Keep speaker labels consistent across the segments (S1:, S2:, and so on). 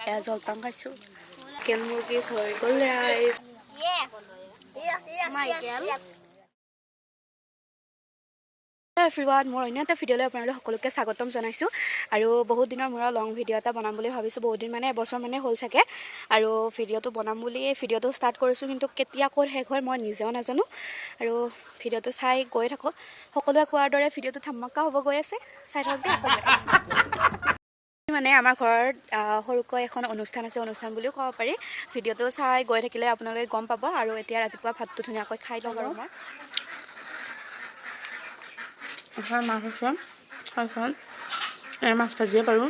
S1: এয়া জলপান খাইছোঁ। লোকেল মুৰ্গী হৈ গ'ল ৰাইজ। এভৰিৱান, মোৰ অন্য এটা ভিডিঅ'লৈ আপোনালোক সকলোকে স্বাগতম জনাইছোঁ। আৰু বহুত দিনৰ মূৰত লং ভিডিঅ' এটা বনাম বুলি ভাবিছোঁ। বহুত দিন মানে এবছৰ মানে হ'ল চাগে। আৰু ভিডিঅ'টো বনাম বুলি ভিডিঅ'টো ষ্টাৰ্ট কৰিছোঁ, কিন্তু কেতিয়া ক'ত শেষ হয় মই নিজেও নাজানো। আৰু ভিডিঅ'টো চাই গৈ থাকক। সকলোৱে কোৱাৰ দৰে ভিডিঅ'টো ধামাকা হ'ব গৈ আছে, চাই থাকক দেই সকলোৱে। মানে আমাৰ ঘৰত সৰুকৈ এখন অনুষ্ঠান আছে, অনুষ্ঠান বুলিও ক'ব পাৰি। ভিডিঅ'টো চাই গৈ থাকিলে আপোনালোকে গম পাব। আৰু এতিয়া ৰাতিপুৱা ভাতটো ধুনীয়াকৈ খাই লওঁ বাৰু। মই
S2: এখন মাছ আছে, এখন মাছ ভাজিয়ে পাৰোঁ।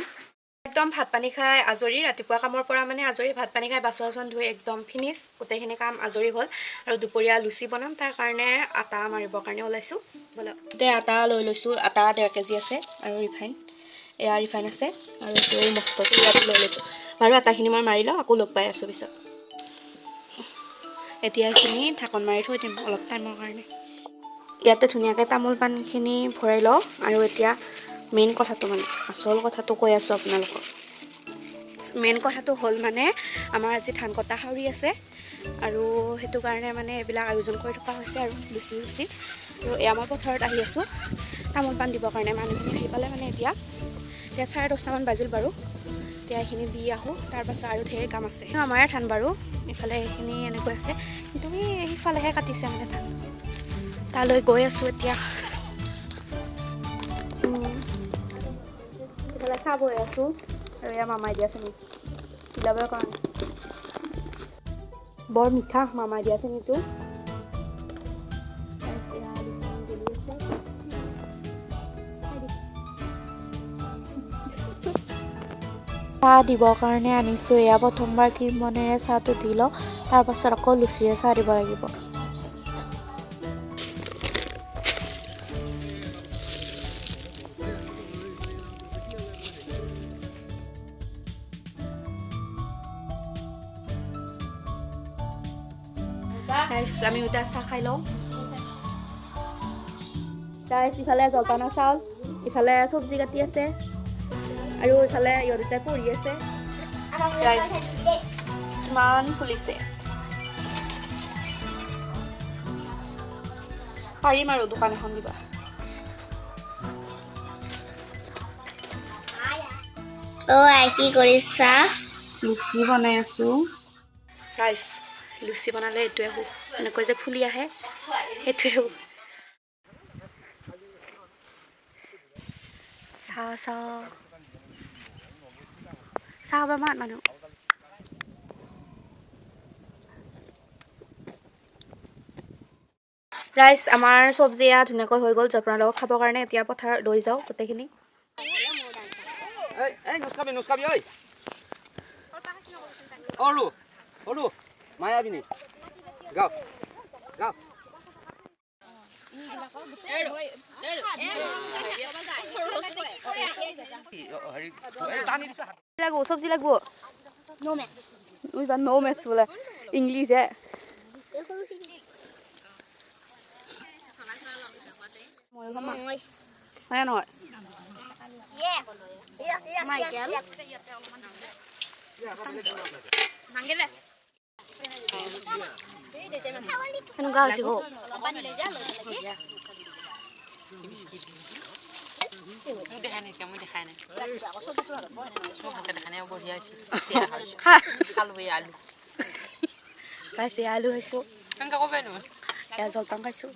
S1: একদম ভাত পানী খাই আজৰি, ৰাতিপুৱা কামৰ পৰা মানে আজৰি, ভাত পানী খাই বাচন চাচন ধুই একদম ফিনিছ, গোটেইখিনি কাম আজৰি হ'ল। আৰু দুপৰীয়া লুচি বনাম, তাৰ কাৰণে আটা মাৰিবৰ কাৰণে ওলাইছোঁ। ব'লক, এতিয়া আটা লৈ লৈছোঁ। আটা 1.5 কেজি আছে আৰু ৰিফাইন, এয়া ৰিফাইন আছে আৰু এইটো মস্তটো ইয়াত লৈ লৈছোঁ। বাৰু আটাখিনি মই মাৰি লওঁ, আকৌ লগ পাই আছোঁ পিছত। এতিয়া এইখিনি ঢাকন মাৰি থৈ দিম অলপ টাইমৰ কাৰণে। ইয়াতে ধুনীয়াকৈ তামোল পাণখিনি ভৰাই লওঁ। আৰু এতিয়া মেইন কথাটো, মানে আচল কথাটো কৈ আছোঁ আপোনালোকক। মেইন কথাটো হ'ল মানে আমাৰ আজি ধান কটা হাউৰি আছে আৰু সেইটো কাৰণে মানে এইবিলাক আয়োজন কৰি থকা হৈছে আৰু লুচি চুচি। আৰু এয়া মই পথাৰত আহি আছোঁ তামোল পাণ দিবৰ কাৰণে। মানুহখিনি আহি পালে মানে এতিয়া এতিয়া 10:30মান বাজিল বাৰু। এতিয়া এইখিনি দি আহোঁ, তাৰপাছত আৰু ঢেৰ কাম আছে। আমাৰে ধান বাৰু এইফালে এইখিনি এনেকৈ আছে, কিন্তু এই সিফালেহে কাটিছে মানে ধান। তালৈ গৈ আছোঁ এতিয়া। ইফালে চাহ বৈ আছোঁ আৰু এয়া মামাই দিয়া চেনি বিলাবৰ কাৰণে বৰ মিঠা মামাই দিয়া চেনিটো। এয়া গেলি আছে। খাই দি। চাহ দিবৰ কাৰণে আনিছোঁ। এয়া প্ৰথমবাৰ ক্ৰীমবনেৰে চাহটো দি লওঁ, তাৰপাছত আকৌ লুচিৰে চাহ দিব লাগিব। ৰাইজ, আমি এতিয়া চাহ খাই লওঁ। ৰাইজ, ইফালে জলপানৰ চাউল, ইফালে চব্জি কাটি আছে আৰু ইফালে ইহঁত দুটাই পঢ়ি আছে। ৰাইজ, কিমান ফুলিছে, পাৰিম আৰু দোকান এখন দিবা।
S3: অ আই, কি কৰিছা?
S2: লুচি বনাই আছোঁ।
S1: ৰাইজ, লুচি বনালে এইটোৱে সুখ, এনেকৈ যে ফুলি আহে সেইটোৱে সুখ। চাহ চাহ চাহ খাব মাত মানুহ। ৰাইজ, আমাৰ চব্জি এয়া ধুনীয়াকৈ হৈ গ'ল জলপানৰ লগত খাবৰ কাৰণে। এতিয়া পথাৰত লৈ যাওঁ গোটেইখিনি।
S4: এই এই নুচকাবি নুচকাবি ঐ, সৰু সৰু মায়াবিনী, গাও গাও।
S1: লাগব চব্জি লাগব ন মেথছ বোলে, ইংলিছ হে। হয় নহয়? এনেকুৱা হৈছে গৌ।
S2: দেখা নাই, মই দেখাই নাই, মই ভালকে দেখা নাই। বঢ়িয়া হৈছে।
S1: খা।
S2: খালো এই আলু।
S1: পাইছে, আলু খাইছোঁ।
S2: কেনেকৈ ক'ব নহয়।
S1: এয়া জলপান খাইছোঁ।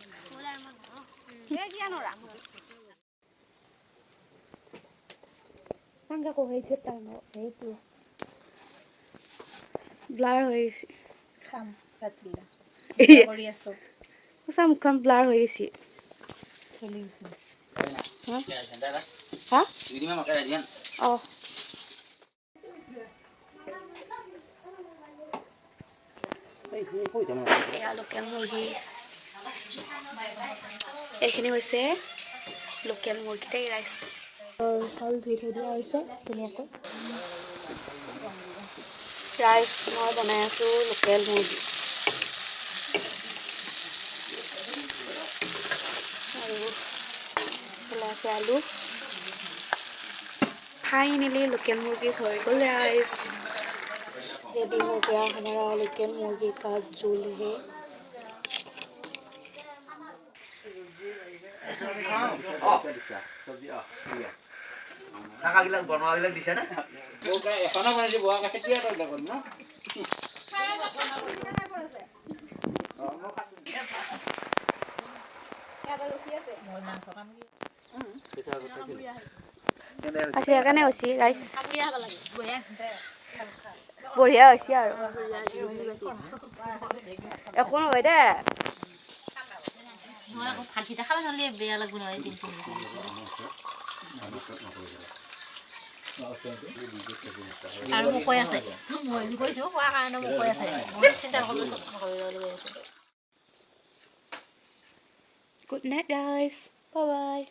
S1: ব্লাৰ হৈ গৈছে। সঁচা মুখখন ব্লাৰ হৈ গৈছে। হা, অঁ, এয়া লোকেল মুৰ্গী। এইখিনি হৈছে লোকেল মুৰ্গী দেই ৰাইজ। চাউল ধুই থৈ দিয়া হৈছে ধুনীয়াকৈ। ৰাইজ, মই বনাই আছোঁ লোকেল মুৰ্গী আৰু এইফালে আছে আলু। ফাইনেলি লোকেল মুৰ্গী হৈ গ'ল ৰাইজ। रेडी हो गया हमारा लोकेल मुर्गी का झोल है।
S4: থাকাবিলাক বনোৱাবিলাক দিছে নে?
S1: আছে কেনে হৈছে ৰাইচ? বঢ়িয়া হৈছে আৰু একো নহয় দে।
S2: ভাতকেইটা খাব নহ'লে বেয়া লাগব নহয় দিনটো। আৰু মোক কৈ আছে, মই কৈছোঁ খোৱাৰ কাৰণে মোক কৈ আছে, মই চিন্তা নকৰিব, নকৰিব।
S1: Good night, guys. Bye bye.